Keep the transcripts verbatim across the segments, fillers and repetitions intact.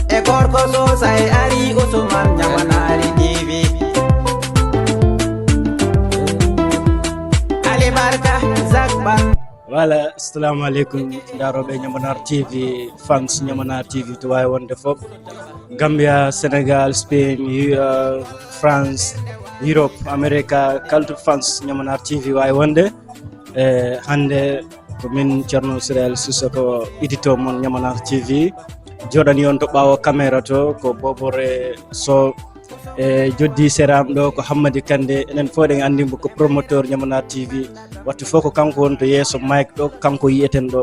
E gorko sosay ari Usman Ñamanaari T V. Ali Barka Zakba. Voilà, assalamu aleykum, ndaarooɓe Ñamanaar T V, fans Ñamanaar T V to waawi wonde fof. Gambia, Sénégal, Spain, uh, France, Europe, America, kala to fans Ñamanaar T V waawi wonde. E hannde ko min Ceerno Sirel Sissoko, éditeur mon Ñamanaar T V. Jooɗani on to ɓaawo caméra to ko Bobore Sow. E joddi seraam ɗo ko Hammadi Kande. Enen fof eɗen anndi mo ko promoteur Ñamanaar T V. Wattu fof ko kanko woni to yeeso mic ɗo, ko kanko yiyeten ɗo.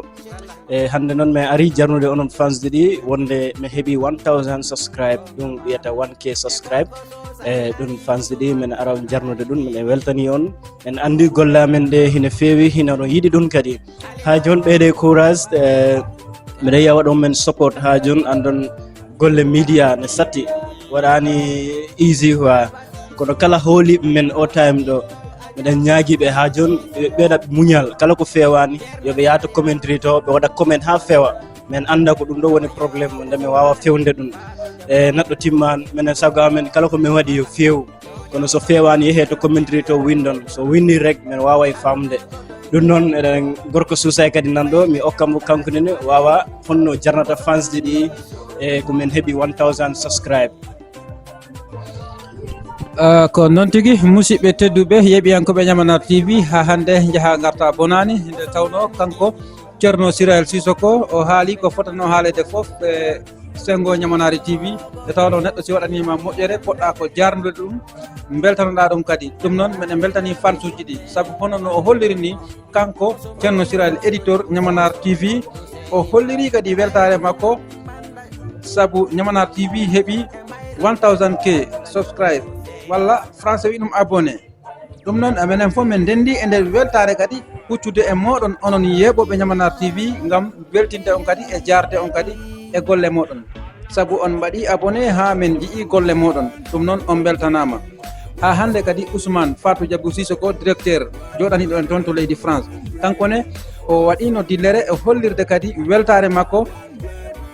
E hannde noon min ari jarnude onon fans ɗi wonde mi heɓi one thousand subscribe, ɗum wiyata one K subscribe. E ɗum fans ɗi min ara on jarnude ɗum, min weltani on. En anndi golle amen ɗe hino feewi, hino ɗon yiɗi ɗum kadi. Haa jooni ɓeyde courage, e, miɗa yiya waɗon men support haa jooni, anndon golle media ne satti, waɗaani easy quoi. Kono kala hooliiɓe men o time ɗo, miɗen ñaagiiɓe haa jooni, ɓe ɓeyda muñal, kala ko feewaani, yo ɓe yaha to commentary to, ɓe waɗa comment haa feewa. Min annda ko ɗum ɗo woni problème, nde mi waawa fewnde ɗum. E neɗɗo timmaani, minen sago amen, kala ko min waɗi yo feew. Kono so feewaani, yehee to commentary to winndon. So winndii rek, min waaway faamde. Ɗum noon, eɗen gorko suusay kadi nan ɗo, mi okka mo kanko nene, waawa honno jarnata fans ji ɗi, e ko min heɓi one thousand subscribe. Ah, ko noon tigi, musidɓe tedduɓe, yeeɓiyankooɓe Ñamanaar T V, haa hannde njaha ngarta bonaani, nde tawnoo kanko Ceerno Sirayel Sisoko, o haali ko fotanoo haaleede fof, e senngo Ñamanaari T V, nde tawnoo neɗɗo si waɗaniima moƴƴere, poɗɗa ko jaarnude ɗum, mbeltanoɗaa ɗum kadi. Ɗum noon, meɗen mbeltanii fansuuji ɗi, sabu hono no o holliri ni, kanko Ceerno Sirayel, éditeur Ñamanaar T V, o hollirii kadi weltaare makko, sabu Ñamanaar T V heɓi one thousand K subscribe, walla français wi ɗum abonné. Ɗum noon, minen fof min ndenndi e nder weltaare kadi huccude e mooɗon, onon yeeɓooɓe Ñamanaar T V, ngam weltinde on kadi e jaarde on kadi e golle mooɗon. Sabu on mbaɗi abonné haa min nji'i golle mooɗon. Ɗum noon, on mbeltanaama. Haa hannde kadi Ousmane Fatou Diabou Sissoko, directeur, jooɗaniiɗo en toon to leydi France. Kanko ne, o waɗiino dillere e hollirde kadi weltaare makko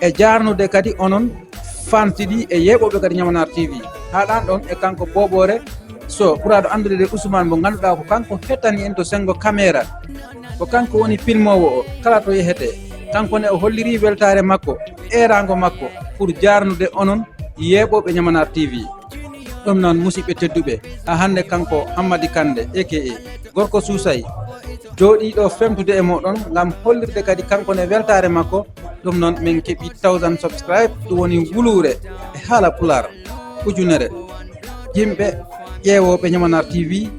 e jaarnude kadi onon fansi ɗi e yeeɓooɓe kadi Ñamanaar T V. Haaɗaan ɗoon e kanko Booboore Sow, ɓuraaɗo anndude e Ousmane, mo ngannduɗaa ko kanko hettani en to senngo caméra. Ko kanko woni filmoowo o, kala to yehetee. Kanko ne o hollirii weltaare makko, eeraango makko pour jaarnude onon yeeɓooɓe Ñamanaar T V. Ɗum noon, musidɓe tedduɓe, haa hannde kanko Hammadi Kande, A K A Gorko Suusay, jooɗiiɗo femtude e mooɗon ngam hollirde kadi kanko ne weltaare makko. Ɗum noon, min keɓi thousand subscribe, ɗum woni wuluure e haala Pulaar, ujunere. Yimɓe ƴeewooɓe Ñamanaar T V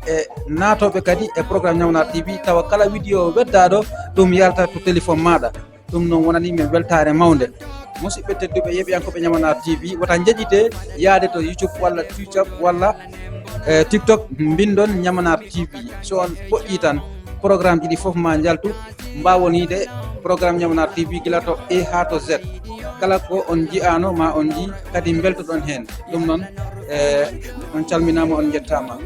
e naatooɓe kadi e programme Ñamanaar T V, tawa kala vidéo weddaaɗo, ɗum yalta to téléphone maaɗa. Ɗum noon wonanii min weltaare mawnde. Musidɓe tedduɓe, yeeɓiyankooɓe Ñamanaar T V, wota njeƴite yaade to YouTube walla Twitch walla, eh, TikTok, mbinndon Ñamanaar T V. So on poƴƴii tan, programme ji ɗi fof ma njaltu, mbaawoniide programme Ñamanaar T V gila to A haa to Z. Kala ko on nji'aano ma on njii, kadi mbeltoɗon heen. Ɗum noon, eh, on calminaama, on njettaama.